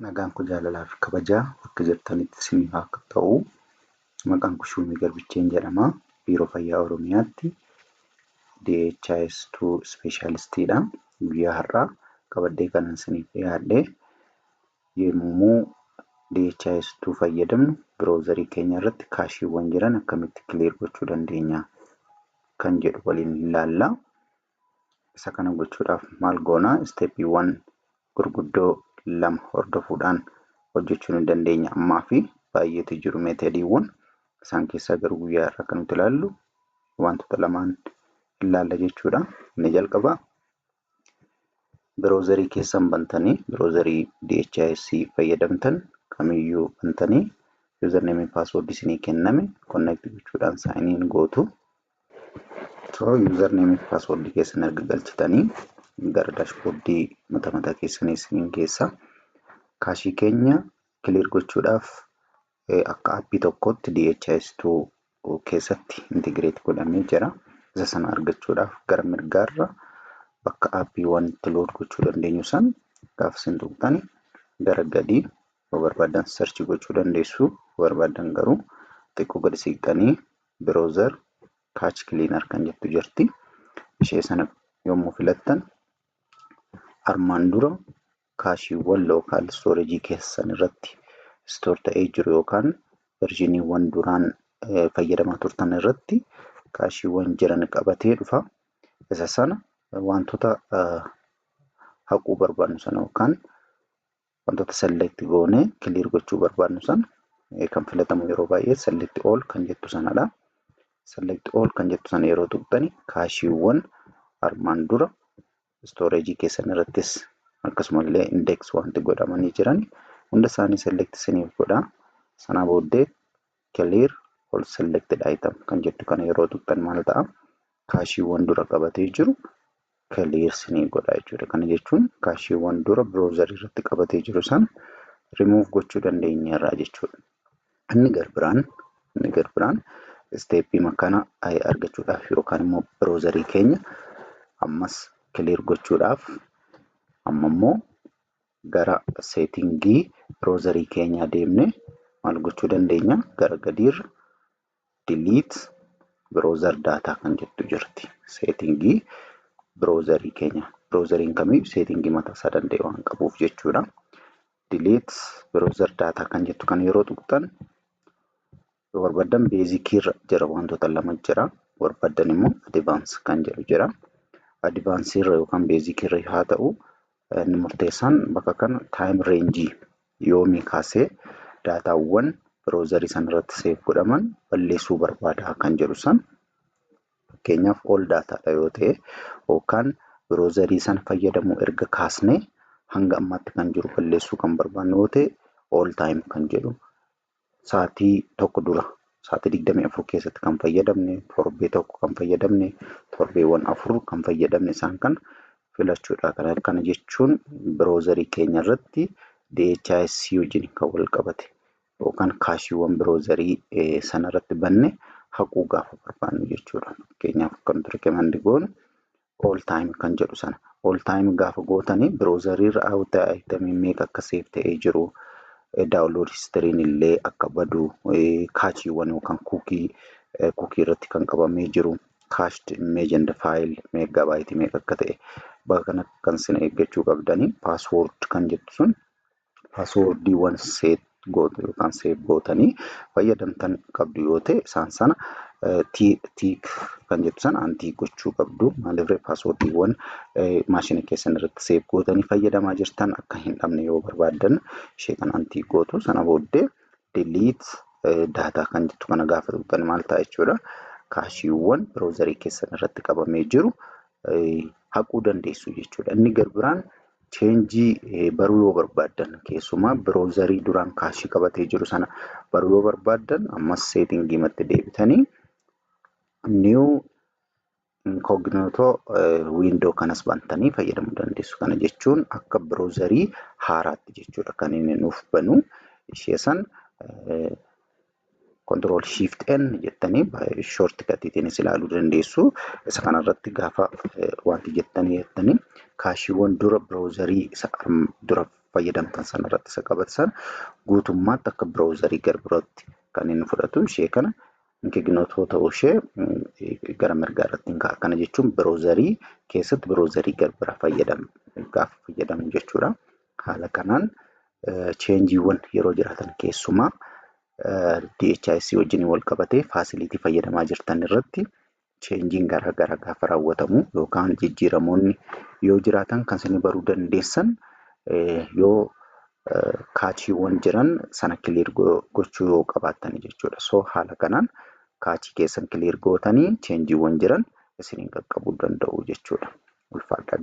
Nagaan koo jaalalaa fi kabajaa bakka jirtanitti isiniif haa ta'u. Maqaan koo Shuumii Garbicheen jedhama. Biiroo Fayyaa Oromiyaatti DHIS2 Ispeeshaalistiidha. Guyyaa har'aa qabadhee kanan isiniif dhiyaadhe, yommuu DHIS2 fayyadamnu browserii keenya irratti cacheiiwwan jiran akkamitti clear gochuu dandeenya kan jedhu waliin ilaalla. Isa kana gochuudhaaf maal goonaa? Stepiiwwan gurguddoo lama hordofuudhaan hojjechuu ni dandeenya. Ammaa fi baay'eetu jiru methodiiwwan. Isaan keessaa garuu guyyaa har'aa kan nuti ilaallu wantoota lamaan ilaalla jechuudha. Inni jalqabaa, browserii keessan bantanii, browserii DHIS fayyadamtan kamiyyuu bantanii, username, password isinii kenname connect gochuudhaan sign in gootu. So username, password keessan erga galchitanii gara dashboardii mataa mataa keessanii isiniin keessa, cacheii keenya clear gochuudhaaf akka appii tokkotti DHIS2 keessatti integrate godhamee jira. Isa sana argachuudhaaf gara mirgaarra bakka appiiwwan itti load gochuu dandeenyu san gaafa isin tuqxani, gara gadii yoo barbaadan search gochuu dandeessu, yoo barbaadan garuu xiqqoo gadi siqxanii browser cache cleaner kan jettu jirti. Ishee sana yommuu filattan, armaan dura cacheiiwwan local storageii keessan irratti store ta'ee jiru yookaan versioniiwwan duraan fayyadamaa turtan irratti cacheiiwwan jiran qabatee dhufa. Isa sana wantoota haquu barbaannu sana yookaan wantoota select goonee clear gochuu barbaannu sana, kan filatamu yeroo baay'ee select all kan jettu sanadha. Select all kan jettu sana yeroo tuqxani, cacheiiwwan armaan dura storageii keessan irrattis akkasumallee index wanti godhamanii jiran hunda isaanii select isiniif godha. Sanaa booddee clear all selected item kan jettu kana yeroo tuqxan maal ta'a? Cacheiiwwan dura qabatee jiru clear isinii godha jechuudha. Kana jechuun cacheiiwwan dura browserii irratti qabatee jiru sana remove gochuu dandeenyeerra jechuudha. Inni gar biraan stepii kana argachuudhaaf yookaan immoo browserii keenya ammas clear gochuudhaaf, amma immoo gara settingii browserii keenyaa deemnee maal gochuu dandeenya? Gara gadiirra delete browser data kan jettu jirti. Settingii browserii keenya. Browseriin kamiyyuu settingii mataa isaa danda'e waan qabuuf jechuudha. Delete browser data kan jettu kan yeroo tuqxan, yoo barbaaddan basiciirra jira, wantoota lama jira. Barbaaddan immoo advance kan jedhu jira. Advanceiirra yookaan basiciirra haa ta'u, inni murteessaan bakka kana time rangeii yoomii kaasee dataawwan browserii sana irratti save godhaman balleessuu barbaada kan jedhu san, fakkeenyaaf all datadha yoo ta'e, yookaan browserii sana fayyadamuu erga kaasnee hanga ammaatti kan jiru balleessuu kan barbaannu yoo ta'e, all time kan jedhu, sa'aatii tokko dura, sa'aatii 24 keessatti kan fayyadamne, torbee tokko kan fayyadamne, torbeewwan 4 kan fayyadamne, isaan kana filachuudha. Kana jechuun browserii keenya irratti DHIS wajjin kan wal qabate yookaan cacheiiwwan browserii sana irratti banne haquu gaafa barbaannu jechuudha. Fakkeenyaaf kan nuti recommend goonu all time kan jedhu sana. All time gaafa gootanii, browserii irra itemii meeqa akka save ta'ee jiru, download historyn illee akka badu, cacheiiwwan yookaan cookie irratti kan qabamee jiru, cached image and file megabyteii meeqa akka ta'e, bakka kana kan isin eeggachuu qabdanii, password kan jettu sun passwordiiwwan set gootu yookaan save gootanii fayyadamtan qabdu yoo ta'e, isaan sana tick kan jettu sana untick gochuu qabdu. Maaliif? Passwordiiwwan maashina keessan irratti save gootanii fayyadamaa jirtan akka hin dhabne yoo barbaaddan, ishee kana untick gootu. Sana booddee delete data kan jettu kana gaafa tuqxan maal ta'a jechuudha? Cacheiiwwan browserii keessan irratti qabamee jiru haquu dandeessu jechuudha. Inni garbiraan, changeii baruu yoo barbaaddan, keessumaa browserii duraan cacheii qabatee jiru sana baruu yoo barbaaddan, ammas settingii matti deebitanii new incognito window kanas bantanii fayyadamuu dandeessu. Kana jechuun akka browserii haaraatti jechuudha kan inni nuuf banu. Ishee san control shift N jettanii shortcutiitiinis ilaaluu dandeessu. Isa kanarratti gaafa wanti jettanii cacheiiwwan dura browserii isa dura fayyadamtan sanarratti isa qabate sana guutummaatti akka browserii gara birootti kan inni fudhatu ishee kana incognito ta'uu ishee gara mirgaa irratti hin ka'a. Kana jechuun browserii keessatti browserii gara biraa fayyadamu gaafa fayyadamu jechuudha. Haala kanaan changeiiwwan yeroo jiraatan, keessumaa DHIS wajjin wal qabatee facility fayyadamaa jirtan irratti changeiin garaa garaa gaafa raawwatamu yookaan jijjiiramoonni yoo jiraatan kan isin baruu dandeessan yoo cacheiiwwan jiran sana clear gochuu yoo qabaattan jechuudha. So haala kanaan cacheii keessan clear gootanii changeiiwwan jiran isiniin qaqqabuu danda'u jechuudha. Ulfaadhaa.